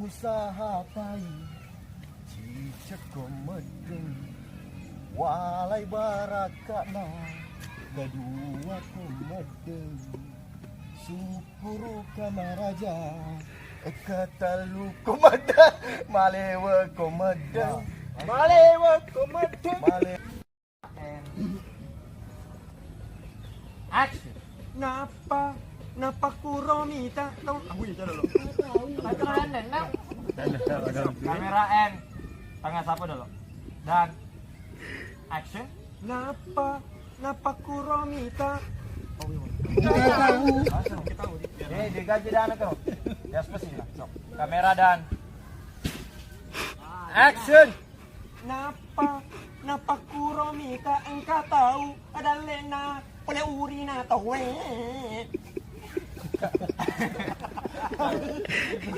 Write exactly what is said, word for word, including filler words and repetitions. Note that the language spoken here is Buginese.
Usahapai cicekko meddeng, walai barakka'na kedua ko meddeng. Sukkuruka maraja, ketellu ko meddeng, malewe ko meddeng, malewe ko meddeng, male- Action. Nappa, nappa kuro mita tau. Aku itu dulu. Aku mana, nah? Kamera and tangan siapa dulu? Dan action. Nappa, nappa kuro mita. Eh, digaji dana tuh. Ya, spesial. Sok. Kamera dan action. Nappa, nappa kuro mita engka tau adalle'na pole urina tauwe.